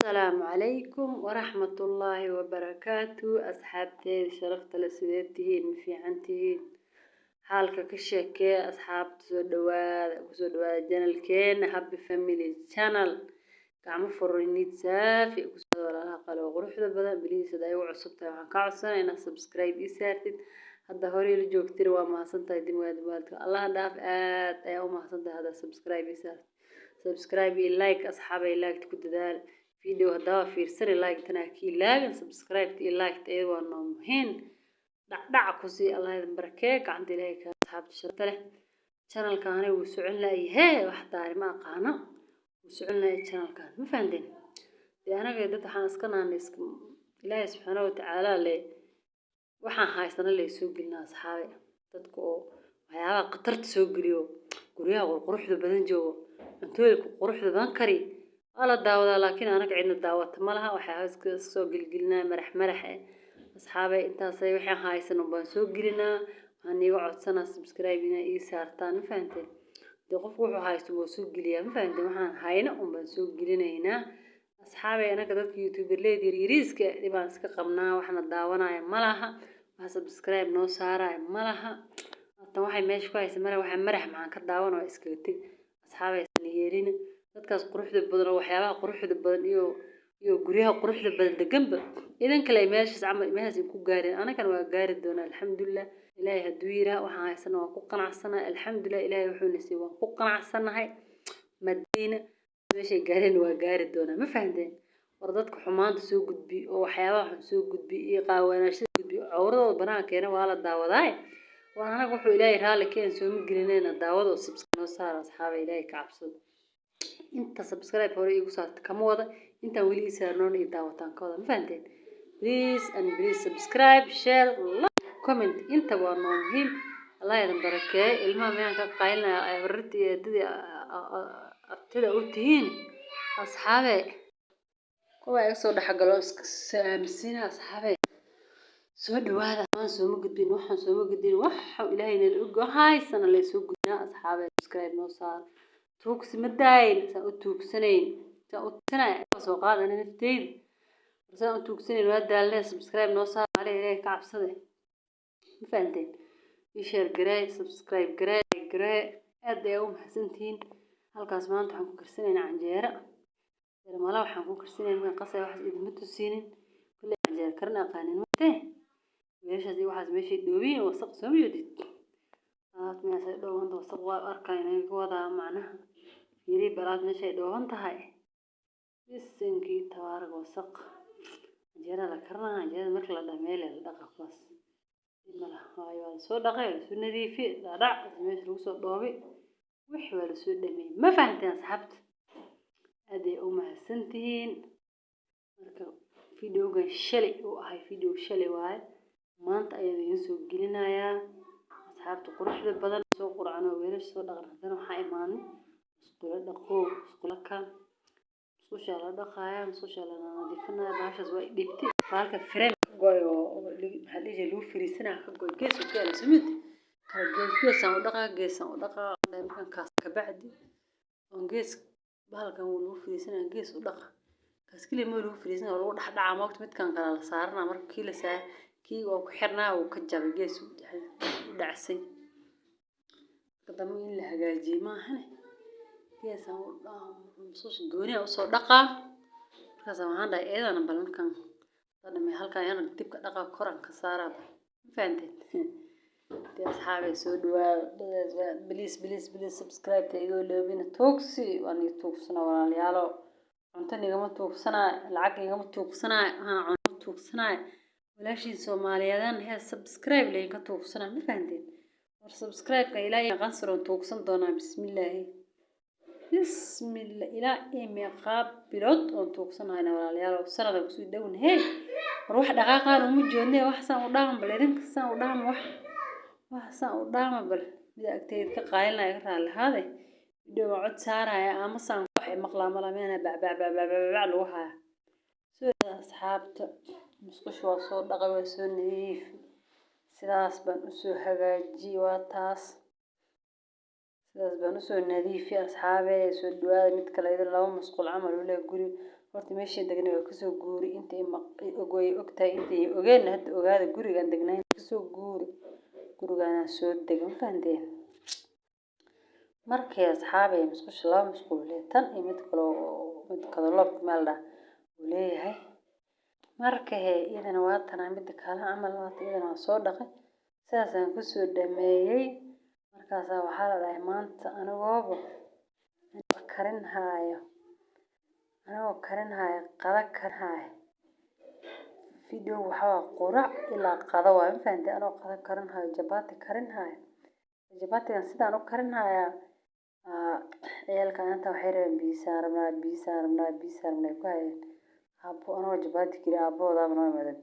Asalaamu calaykum waraxmatullaahi wabarakaatu. Asxaabteeda sharafta leh, sidee tihiin? Ma fiican tihiin? Xaalka ka sheekee, asxaabta. Soo dhawaada, kusoo dhawaada channelkeena Happy Family Channel. Gacmo furan, niyad saafi kusoo. Walaalaha qalo quruxda badan, please, hadda igu cusub tahay, waxaan kaa codsanaya inaad subscribe ii saartid. Hadda horey la joogtiri, waa mahadsan tahay. Dimwaad waalidka Allah dhaaf, aad ayaa u mahadsan tahay hadda subscribe ii saartid. Subscribe iyo like, asxaabay, like ku dadaal. Video haddaba fiirsani, like tana ka ilaawin. Subscribe iyo like iyada waa noo muhiim. Dhacdhac ku sii, Allah idin barakee, gacanta Ilaahay ka. Asxaabta sharafta leh, channelkaani wuu socon laayahee, wax daari ma aqaano, wuu socon laayay channelkan, ma fahanteen? Dee anaga dad waxaan iska naanay iska Ilaahay subxaana watacaala le waxaan haysana lay soo gelinaa. Asxaabe, dadka oo waxyaabaha khatarta soo geliyo, guryaha quruxda badan joogo, cuntooyinka quruxda badan kari, waa la daawadaa, laakiin anaga cidna daawata ma laha. Waxyaaba iska soo gelgelinaa, marax marax eh. Asxaabay, intaasay waxaan haysan baan soo gelinaa. Waxaan iiga codsanaa subscribe inaa ii saartaan, ma fahanteen? Dee qofku wuxuu haysto wuu soo geliyaa, ma fahanteen? Waxaan hayno un baan soo gelinaynaa. Asxaabay, anaga dadka youtuberleyda yaryariiska dhibaan iska qabnaa. Waxna daawanaya ma laha, wax subscribe noo saaraya ma laha. Tan waxay meesha ku haysa mara, waxaa marax maxaan ka daawan, waa iskaga teg. Asxaabay, yeelina dadkaas quruxda badan oo waxyaabaha quruxda badan iyo guryaha quruxda badan deganba. Idan kale ay meeshaas camal meeshaas ku gaareen, anagana waa gaari doonaa, alxamdulilah. Ilaahay hadduu yiraa, waxaan haysana waan ku qanacsanahay, alxamdulilah. Ilaahay wuxuuna siiyey waan ku qanacsanahay. Madiina meeshay gaareen waa gaari doonaa, ma fahanteen? War dadka xumaanta soo gudbi oo waxyaabaha xun soo gudbi iyo qaawanaashada gudbi, cawradooda banaanka keena, waa la daawadaaye. Waa anaga wuxuu Ilaahay raalli keen sooma gelinayna. Daawada oo subscribe noo saara, asxaaba. Ilaahay ka cabsado. Inta subscribe hore iigu saarta kama wada, intaan weli ii saarnoon ii daawataan ka wada, ma fahanteen? Please and please, subscribe, share, like, comment, inta waa noo muhiim. Allah idin barakeeyo. Ilmaha miyaan ka qaylinaya? Habaryartii iyo eedadii abtida u tihiin, asxaabe, kuwa iga soo dhexgalo iska saamsiina. Asxaabe, soo dhawaada. Waan sooma gudbin, waxaan sooma gudbin, waxa Ilaahay nala og haysana lay soo gudbinaa. Asxaabe, subscribe noo saar. Tuugsi ma daayin, saan u tuugsanayn, saan u tuugsanay soo qaadana nafteyda, saan u tuugsanayn, waa daalnay. Subscribe noo saar, maali Ilaahay ka cabsade, ma fahanteen? Ii share garee, subscribe garee, garee. Aad ayaa u mahadsantihiin. Halkaas maanta waxaan ku karsanaynaa canjeero mala. Waxaan ku karsanaynaa markaan qasay, waxaas idinma tusiinin. Kulley canjeero karin aqaanin matee. Meeshaas iyo waxaas meeshay dhoobiyin, wasaq soo ma yoodid? Alaabta meeshay dhoobanta wasaq waa arkaa inaga wadaa, macnaha fiiri balaad meeshay dhooban tahay. Bisinkii tabaarag, wasaq. Canjeerada la karinaa, canjeerada marka la dhameeyo la dhaqa kuwaas malaha, waayo waa lasoo dhaqay, waa lasoo nadiifiyey, dhadhac meesha lagu soo dhoobay, wixii waa lasoo dhameeyey, ma fahanteen? Asxaabta, aad ay u mahadsantihiin. Marka videogan shalay uu ahay, video shalay waaye, maanta ayaan idiin soo gelinayaa. Asxaabta quruxda badan, soo qurcan oo weelasha soo dhaqan, haddana waxaa imaanay musqulo dhaqow. Musqulo kan, musqushaa la dhaqaaya, musqushaa la nadiifinaya. Bahashaas waa dhibtay, bahalka frame ka go'ay oo maxaa la dhihi jiray lagu fariisanaya ka go'ay, gees u ka sumid kala gees, geesaan u dhaqaa, geesaan u dhaqaa. Markaan kaas kabacdi oon gees bahalkan lagu fariisanaya gees u dhaqa, kaas keliya ma lagu fariisanaya, waa lagu dhex dhacaa moogta. Midkan kale la saaranaa, marka kii la saar, kii oo ku xirnaa uu ka jabay, gees u dhacsay. Marka dambe in la hagaajiyo maahane, geesaan u musqusha gooni aan usoo dhaqaa. Markaas waxaan dhahay iyadana bal markaan dhammeeyo halkaan yana dib ka dhaqaa, kor aan ka saaraa, ma fahanteen? Dee asxaabay, soo dhawaada. Please, please, please, subscribe ta iga iloobina. Tuugsi waan iga tuugsanaa, walaalayaalo. Cunto nigama tuugsanaayo, lacag nigama tuugsanaayo, waxaan cunto tuugsanaayo walaashiin Soomaaliyeedan hee. Subscribe laydinka tuugsanaa, ma fahanteen? War subscribe-ka ilaa iyo qansaroon tuugsan doonaa. Bismillaahi, bismillah, ilaa iyo meeqaa bilood oon tuugsanahayna, walaalayaal? Sanada kusii dhown hee. War wax dhaqaaqaan uma joodne, wax saan u dhaama bal, idinka saan u dhaama, wax saan u dhaama bal. Mida agteeda ka qaalinaya, ka raalli ahaade. Video waan cod saaraya ama saan wax maqlaa mala meena bac bac bac bac bac lagu haya. Soo asxaabta, musqusha waa soo dhaqay, waa soo nadiifi, sidaas baan usoo hagaajiyey, waa taas. Sidaas baan usoo nadiifiyey asxaabey. Soo dhawaada. Mid kale idin laba musqul camal uu leeyahay guri. Horta meeshii degnay waa kasoo guuri. Inta way ogtahay, intay ogeen hadda ogaada, gurigaan degnayn kasoo guuri, gurigaanaan soo degay, ma fahanteen? Markii asxaabey musqusha laba musqul uu leeyahay, tan iyo mid kale oo mid kadaloobka meel dhah uu leeyahay. Marka hee iyadana waa tanaa, mida kale camal waata, iyadana waa soo dhaqay, sidaasaan kusoo dhameeyey. Markaasaa waxaa la dhahay maanta anigooba karin haayo, anigoo karin haayo, qada karin haayo. Video waxaa waa qurac ilaa qado waay, ma fahanteen? Anoo qado karin haayo, jabaati karin haayo, jabaatigan sidaan u karin hayaa, ciyaalka inta waxay rabeen biisaan rabnaa, biisaan rabnaa, biisaan rabnaa ku hayeen. Aabbo anoo jabaati kari, aabbahoodaaba noo imaaday.